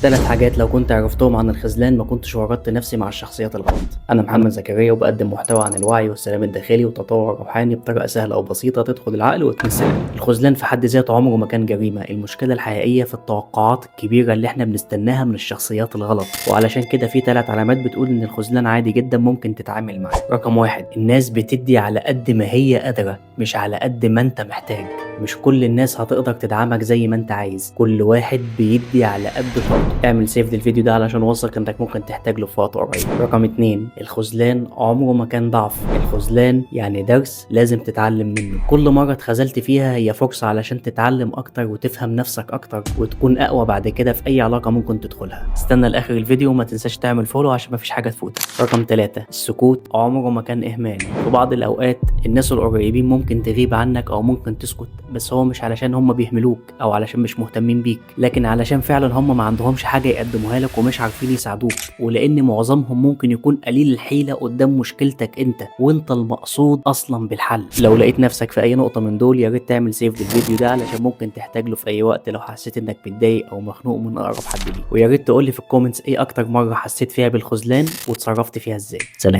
ثلاث حاجات لو كنت عرفتهم عن الخذلان ما كنتش ورطت نفسي مع الشخصيات الغلط. انا محمد زكريا وبقدم محتوى عن الوعي والسلام الداخلي والتطور الروحاني بطريقة سهلة وبسيطة تدخل العقل وتمس القلب. الخذلان في حد ذاته عمره ما كان جريمة، المشكلة الحقيقية في التوقعات الكبيرة اللي احنا بنستناها من الشخصيات الغلط، وعلشان كده في ثلاث علامات بتقول ان الخذلان عادي جدا ممكن تتعامل معاه. رقم واحد، الناس بتدي على قد ما هي قادرة مش على قد ما انت محتاج. مش كل الناس هتقدر تدعمك زي ما انت عايز، كل واحد بيدي على قد طاقته. اعمل save للفيديو ده علشان واثق انك ممكن تحتاج له في وقت قريب. رقم اتنين، الخذلان عمره ما كان ضعف، الخذلان يعني درس لازم تتعلم منه. كل مرة اتخذلت فيها هي فرصة علشان تتعلم اكتر وتفهم نفسك اكتر وتكون اقوى بعد كده في اي علاقة ممكن تدخلها. استنى لاخر الفيديو وما تنساش تعمل follow عشان مفيش حاجة تفوتك. رقم ثلاثة، السكوت عمره ما كان اهمال. في بعض الاوقات الناس القريبين ممكن تغيب عنك او ممكن تسكت، بس هو مش علشان هم بيهملوك او علشان مش مهتمين بيك، لكن علشان فعلا هم ما عندهمش حاجة يقدموها لك ومش عارفين يساعدوك، ولان معظمهم ممكن يكون قليل الحيلة قدام مشكلتك انت، وانت المقصود اصلا بالحل. لو لقيت نفسك في اي نقطة من دول يا ريت تعمل save للفيديو ده علشان ممكن تحتاج له في اي وقت لو حسيت انك متضايق او مخنوق من اقرب حد ليك. ويا ريت تقول لي في ال comments ايه اكتر مرة حسيت فيها بالخذلان وتصرفت فيها ازاي. سلام.